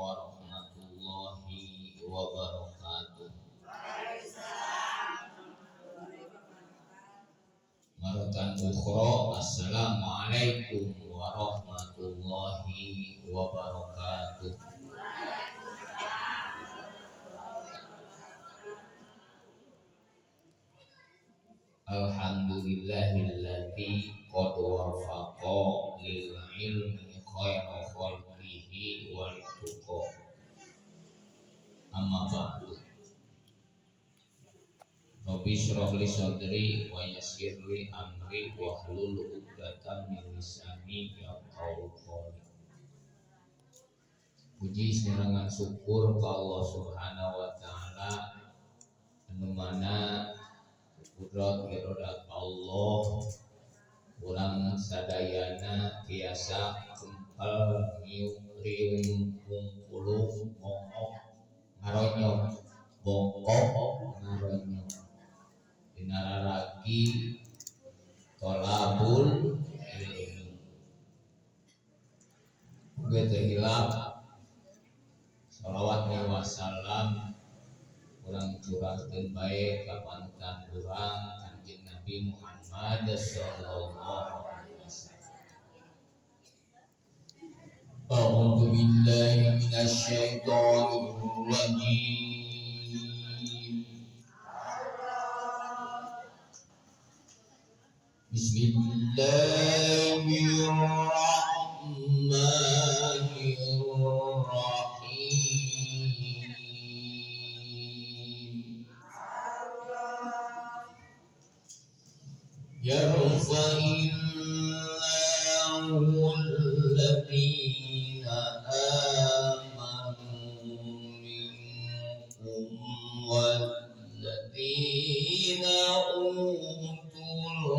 warahmatullahi wabarakatuh. Maratan ukhra, assalamualaikum warahmatullahi wabarakatuh. Alhamdulillahilladzi qad wafaqa lil ilmi khaira khalqihi wal tuqa. Amma ba'du. Rabbi shrah li sadri wa yassir li amri wahlul 'uqdatam min lisani yafqahu qawli. Puji serangan syukur ka Allah Subhanahu wa taala anu mana kudrat irodat Allah urang sadayana tiasa kempel ngiung riung kungkulung ngongok ngaronyok bongkok ngaronyok dina raragi tolabul ilmi uga teu hilap shalawat wa salam urang curahkeun bae ka panutan urang Kanjeng Nabi Muhammad sallallahu alaihi wasallam. A'udzu billahi minasyaitonir rajim. Bismillahirrahmanirrahim. Yarfa'illahu alladhina amanu minkum walladhina utul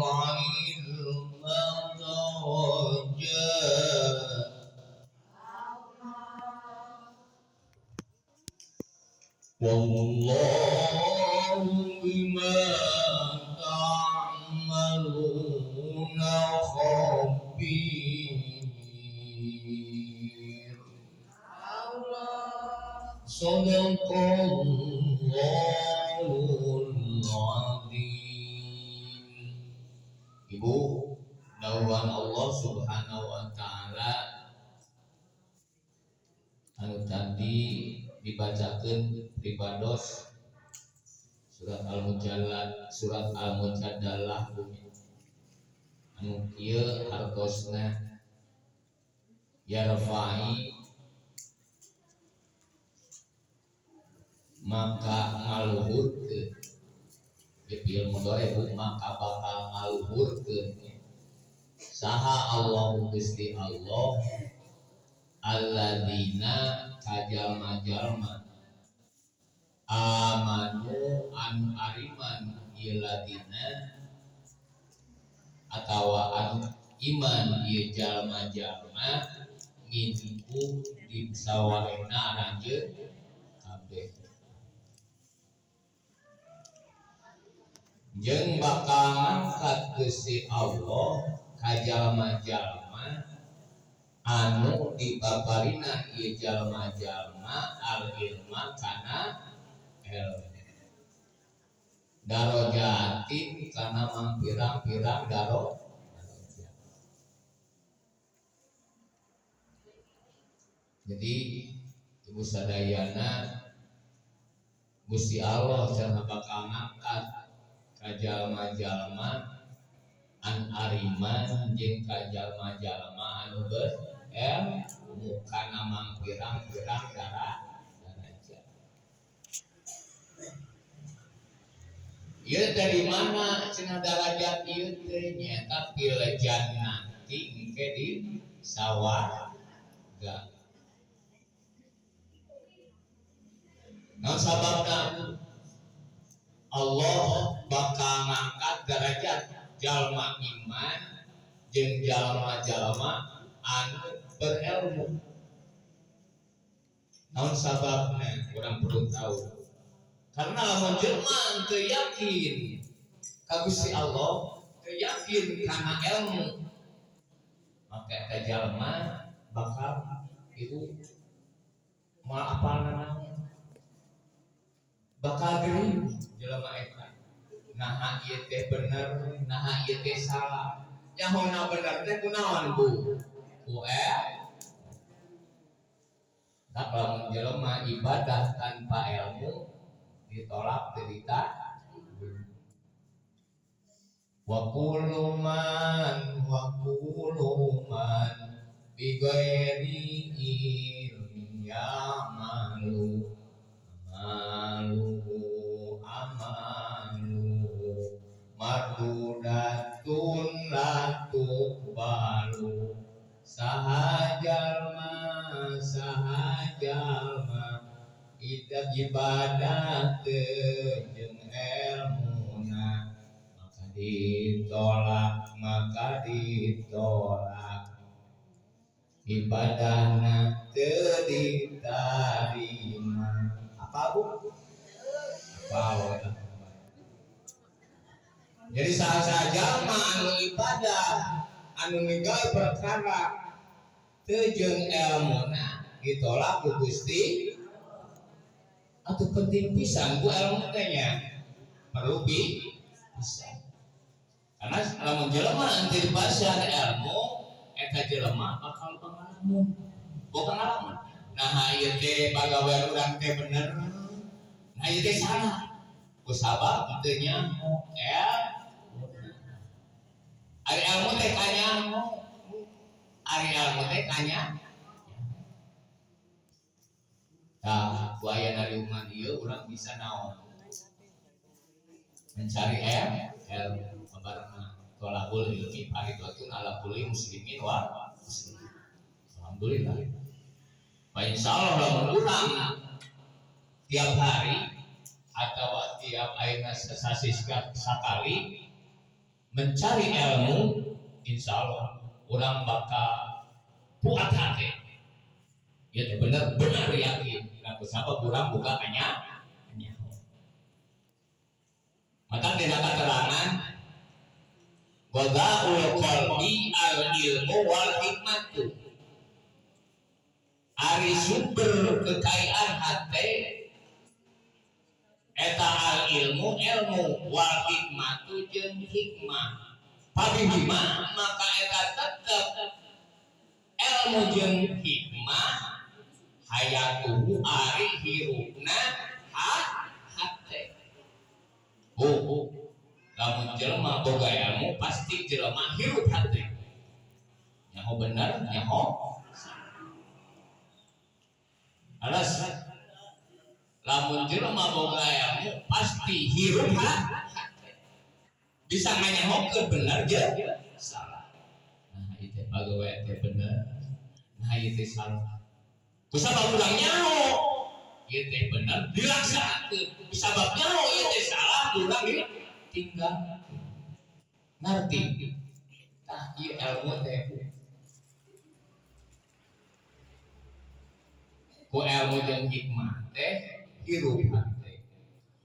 ilma darajat. Wallahu bima ta'maluna khabir. Shadaqallahul azim. Ibu, dawuhan Allah Subhanahu wa taala anu tadi dibacakeun pribados surat Al-Mujallad, surat Al-Mujadalah bumi. Anu kieu hartosna yarfa'i maka ngaluhurkeun fi'il mudhari bu maka bakal ngaluhurkeun saha Allah Gusti Allah alladzina kajalma-jalma amanu anu ariman ieu ladina atawa anu iman ieu jalma-jalma minkum di sawarena aranjeun kabeh jeung bakal ngangkat Gusti Allah ka jalma-jalma anu dipaparina ieu jalma-jalma al ilma kana ilmu darajatin kana mangpirang-pirang darajat. Jadi ibu sadayana Gusti Allah cenah bakal ngangkat ka jalma-jalma an ariman jeung ka jalma-jalma anu berilmu kana mangpirang-pirang darajat. Ieu dari mana cenah darajat ieu teh nyaeta fil jannati engke di sawarga. Naon sababna Allah bakal ngangkat derajat jalma iman jeung jalma-jalma anu berilmu. Naon sababna urang perlu tahu. Karena lamun jelema teu yakin ka Gusti Allah, teu yakin kana ilmu, maka eta jalma bakal itu Moal apal nanaon. Bakal gering jelema eta. Naha ieu teh bener, naha ieu teh salah. Nyahona bener teh kunaon Bu? Ku tak lamun jelema ibadah tanpa ilmu ditolak teu dita. Wa kullu man bi ghairi ilmin ya'malu amaluhu amaluhu mardudatun la tuqbalu. Sahajalma sahajalma ida ibadah teu jeung elmuna maka ditolak ibadahna teu ditarima. Apa Bu? Apa? Jadi sahajalma anu ibadah anu ninggal perkara teu jeung elmuna ditolak ku Gusti. Atuh penting pisan ku elmu teh nya perlu pisan. Karena lamun jelema henteu dipasihan ilmu eta jelema bakal pangalaman. Boga pangalaman. Nah ieu teh pagawean urang teh bener. Nah ieu teh salah. Ku sabab henteu nyaho ilmu. Ari ilmu teh kanyaho. Ari ilmu teh kanya. Tah, ku aya nariungan ieu urang bisa naon? Mencari ilmu kabarna tolabul ilmi faridatun ala kulli muslimin wa muslimat. Alhamdulillah. Fa insyaallah lamun urang tiap hari atau tiap ayeuna sasih sakali mencari ilmu, insyaallah urang bakal puat hati. Ya benar-benar yakin. Nah, kusabab urang buka kanya. Maka dina keterangan ghadaul qalbi al ilmu wal hikmatu. Ari sumber kekayaan hati eta al ilmu ilmu wal hikmatu jeung hikmah. Pabihima maka eta tetep ilmu jeung hikmah hayatuhu ari hirupna hate. Oh, lamun jelema boga ilmu pasti jelema hirup hate. Nyaho bener, nyaho alas. Lamun jelema boga ilmu pasti hirup hate. Bisa nganyahokeun bener jeung salah. Nah, ieu teh pagawean teh bener. Nah, ieu teh salah. Kusabab urang nyaho ieu teh bener dilaksanakeun. Kusabab nyaho ieu teh salah urang ditinggal. Ngarti? Tah ieu ilmu teh. Ku ilmu jeung hikmah teh hirup teh.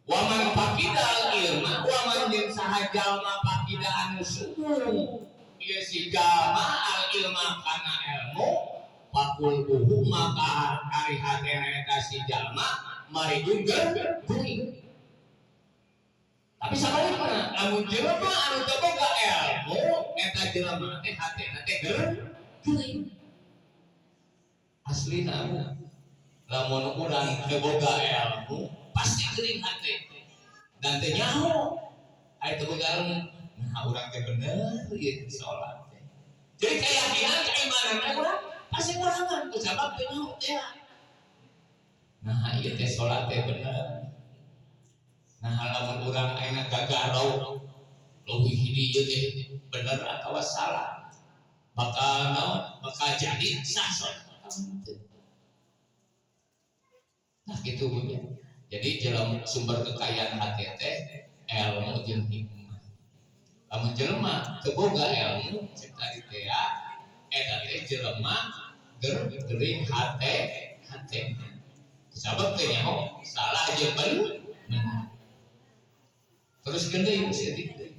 Wa man faqidal ilma wa man jeung saha jalma faqida anu subuh ieu si jalma al ilma kana ilmu pakulbuhu maka ari hatena eta si jalma marijung geuring. Tapi sabalikna lamun jelema anu teu boga ilmu eta jelema teh hatena teh geuring. Aslina lamun urang teu boga ilmu pasti geuring hate dan teu nyaho aya teu boga ilmu. Nah urang teh bener ieu salat teh. Jadi keyakinan keimanan teh urang pasti kurangan ku sabab teu nyaho teh. Nah ieu teh salat teh bener. Nah lamun urang ayeuna gagarau leuwih hiji ieu teh bener atawa salah bakal naon bakal jadi sah salat. Nah gitu punya. Jadi dalam sumber kekayaan hati teh ilmu jeung hikmah. Lamun jelema teu boga ilmu cek tadi teh eta teh jelema gering hate hate. Sabab teh nyaho salah jeung bener. Terus gede sedikit.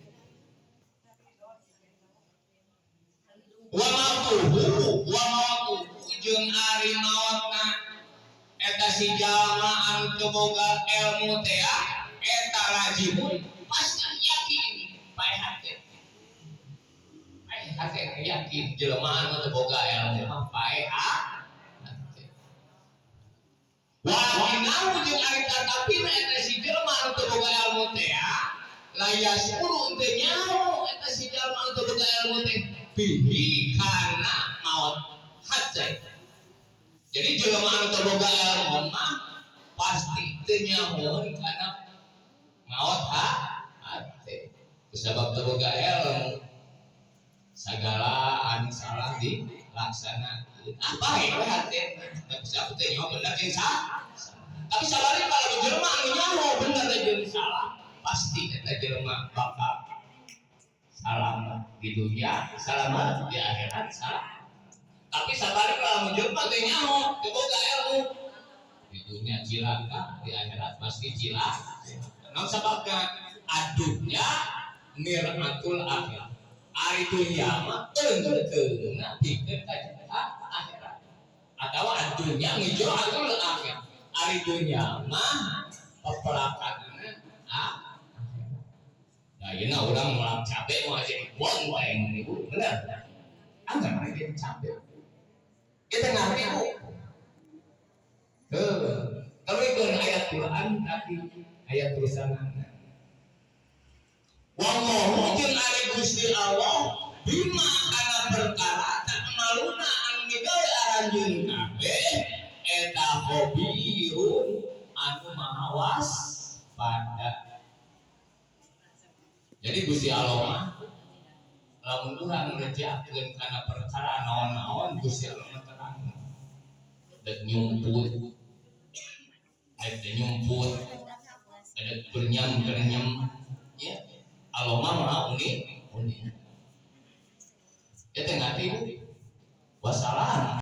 Wa mautuhu wa mautuhu jeung ari maotna eta si jalma anu teu boga ilmu teh eta lazimun pasti yakin paeh hate. Paeh hate yakin jelema anu teu boga ilmu mah paeh hate. Walakinahu jeung ari tatapina eta si jelema anu teu boga ilmu teh la yasuru teu nyaho eta si jalma anu teu boga ilmu teh bihi kana maot hate. Jadi jelema anu teu boga ilmu mah pasti teu nyahoeun kana maot hate. Sebab teu boga ilmu sagala anu salah dilaksanakeun. Ah bae we hate. Da bisa teu nyaho bener jeung salah. Tapi sabari kalau jelema anu nyaho bener jeung salah, pasti eta jelema bakal selamat di dunia, selamat di akhirat, salah. Tapi sabari kalau jelema teu nyaho, teu boga ilmu, di dunia cilaka, di akhirat pasti cilaka. Naon sababna? Adunya mir'atul akhir. Ari dunya mah eungkeungna pikeun ka akhirat. Atawa adunya ngijroatul akhir. Ari dunya mah pepelakanna akhirat. Nah, ieu urang melak cabe moal jadi bonteng ibu, bener. Ah, nggak ngerti cabe. Kita ngerti bu. Tuh, kalau itu ayat Quran tapi ayat tulisanana. Wallahu jeung ari Gusti Allah bima kana perkara ta'maluna anu migawe aranjeun kabeh eta khabirun anu maha waspada. Jadi Gusti Allah mah lamun urang ngerjakeun kana perkara naon-naon Gusti Allah mah terang. Dek nyumput, dek nyumput, dek bernyam-bernyam, ya. Allah mah maha unik, unik. Ya teh ngerti Bu? Wassalam.